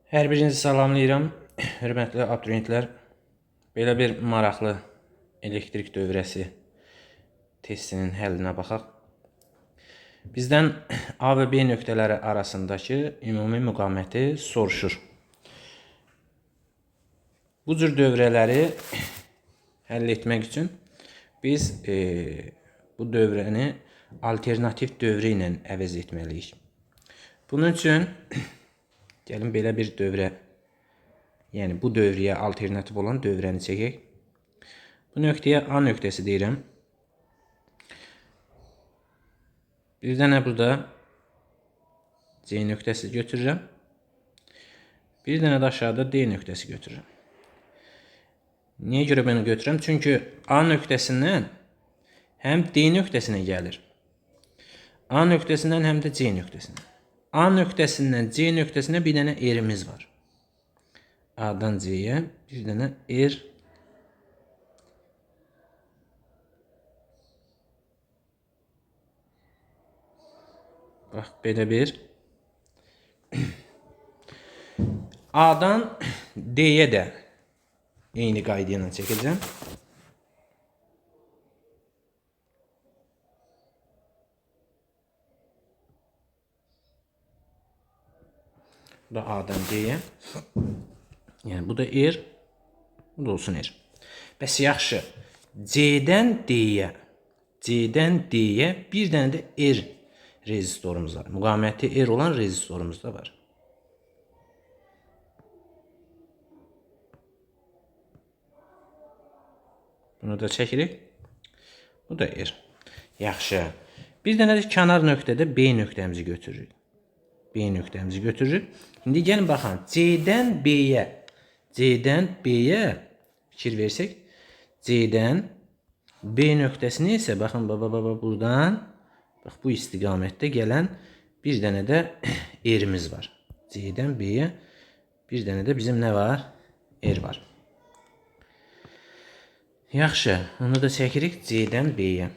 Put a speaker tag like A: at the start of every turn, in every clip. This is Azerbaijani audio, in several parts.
A: Hər birinizi salamlayıram, hörmətli abituriyentlər. Belə bir maraqlı elektrik dövrəsi testinin həllinə baxaq. Bizdən A və B nöqtələri arasındakı ümumi müqaviməti soruşur. Bu cür dövrələri həll etmək üçün biz bu dövrəni alternativ dövrə ilə əvəz etməliyik. Bunun üçün gəlin belə bir dövrə, yəni bu dövrəyə alternativ olan dövrəni çəkək. Bu nöqtəyə A nöqtəsi deyirəm. Bir dənə burada C nöqtəsi götürürəm. Bir dənə də aşağıda D nöqtəsi götürürəm. Niyə görə bunu götürürəm? Çünki A nöqtəsindən həm D nöqtəsinə gəlir. A nöqtəsindən həm də C nöqtəsinə. A nöqtəsindən C nöqtəsinə bir dənə R-imiz var. A-dan C-yə bir dənə R. Bax, belə bir. A-dan D-yə də eyni qayda ilə çəkəcəm. Bu da A-dan D-yə. Yəni, bu da R, bu da olsun R. Bəs yaxşı, C-dən D-yə, C-dən D-yə bir dənə də R rezistorumuz var. Müqaviməti R olan rezistorumuz da var. Bunu da çəkirik. Bu da R. Yaxşı. Bir dənə də kənar nöqtədə B nöqtəmizi götürürük. B nöqtəmizi götürürük. İndi gəlin baxın. C-dən B-yə. C-dən B-yə fikir versək, C-dən B nöqtəsini isə baxın, baba, baba, buradan bax, bu istiqamətdə gələn bir dənə də R-imiz var. C-dən B-yə bir dənə də bizim nə var? R var. Yaxşı, onu da çəkirik C-dən B-yə.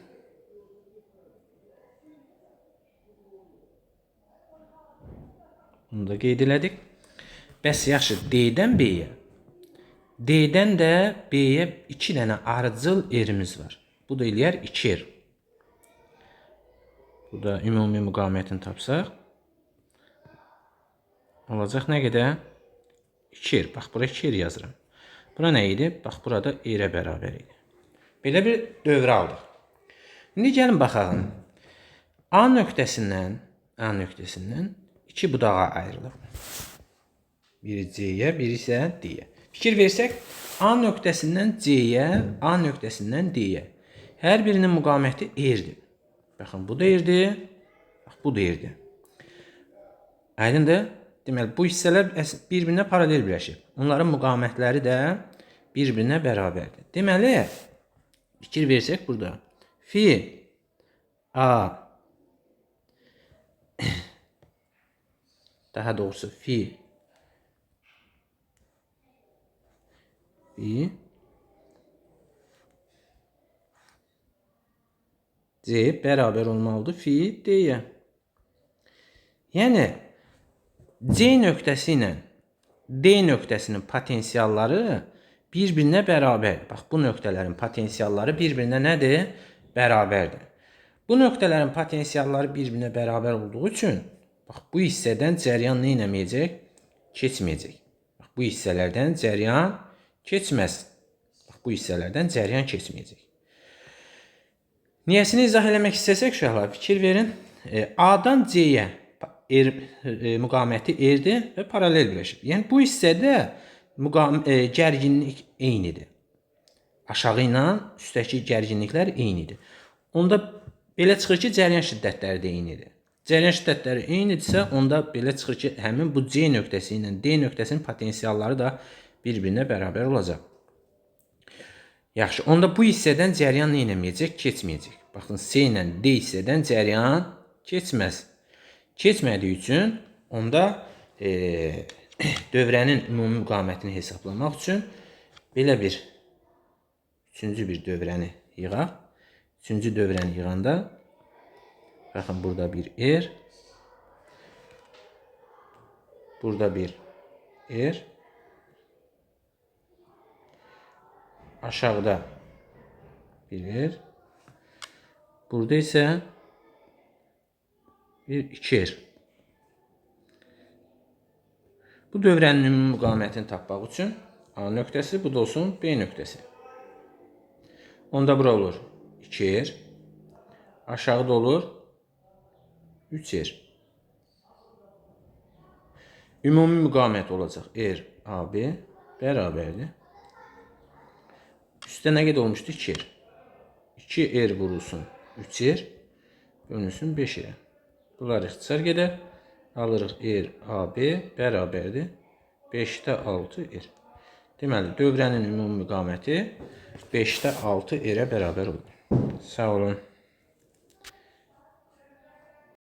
A: Bunu da qeyd elədik. Bəs yaxşı, D-dən B-yə. D-dən də B-yə 2 dənə ardıcıl R-imiz var. Bu da eləyər 2R. Bu da ümumi müqavimətini tapsaq. Olacaq nə qədər? 2R. Bax, bura 2R yazıram. Bura nə idi? Bax, burada R-ə bərabər idi. Belə bir dövrə aldıq. İndi gəlin baxaq. A nöqtəsindən iki budağa ayrılır. Biri C-yə, biri isə D-yə. Fikir versək, A nöqtəsindən C-yə, A nöqtəsindən D-yə. Hər birinin müqaviməti R-dir. Baxın, bu da R-dir, bax, bu da R-dir. Aydındır? Deməli, bu hissələr bir-birinə paralel birləşib. Onların müqavimətləri də bir-birinə bərabərdir. Deməli, fikir versək burada fi A, daha doğrusu fi C bərabər olmalıdır fi D-yə. Yəni, C nöqtəsi ilə D nöqtəsinin potensialları bir-birinə bərabər. Bax, bu nöqtələrin potensialları bir-birinə nədir? Bərabərdir. Bu nöqtələrin potensialları bir-birinə bərabər olduğu üçün, bax, bu hissədən cəryan nə eləməyəcək? Keçməyəcək. Bax, bu hissələrdən cəryan keçməz. Bax, bu hissələrdən cəryan keçməyəcək. Niyəsini izah eləmək istəsək, uşaqlar, fikir verin. A-dan C-yə müqaviməti R-dir və paralel birləşib. Yəni, bu hissədə gərginlik eynidir. Aşağı ilə üstəki gərginliklər eynidir. Onda belə çıxır ki, cəryan şiddətləri də eynidir. Cəryan şiddətləri eynidirsə, onda belə çıxır ki, həmin bu C nöqtəsi ilə D nöqtəsinin potensialları da bir-birinə bərabər olacaq. Yaxşı, onda bu hissədən cəryan nə eləməyəcək? Keçməyəcək. Baxın, C ilə D hissədən cəryan keçməz. Keçmədiyi üçün onda dövrənin ümumi müqavimətini hesablamaq üçün belə bir üçüncü bir dövrəni yığaq. Üçüncü dövrəni yığanda baxın, burada bir R, burada bir R. Aşağıda 1 R. Burada isə 1 2 R. Bu dövrənin ümumi müqavimətini tapmaq üçün A nöqtəsi, bu da olsun B nöqtəsi. Onda bura olur 2R. Aşağıda olur 3R. Ümumi müqavimət olacaq R, AB bərabərdir. Üstə nə qədər olmuşdu? 2R. 2R vurulsun 3R bölünsün 5R. Bunlar ixtisar gedər. Alırıq R, AB bərabərdir. 5-də 6 R. Deməli, dövrənin ümumi müqaviməti 5-də 6 R-ə bərabər olur. Sağ olun.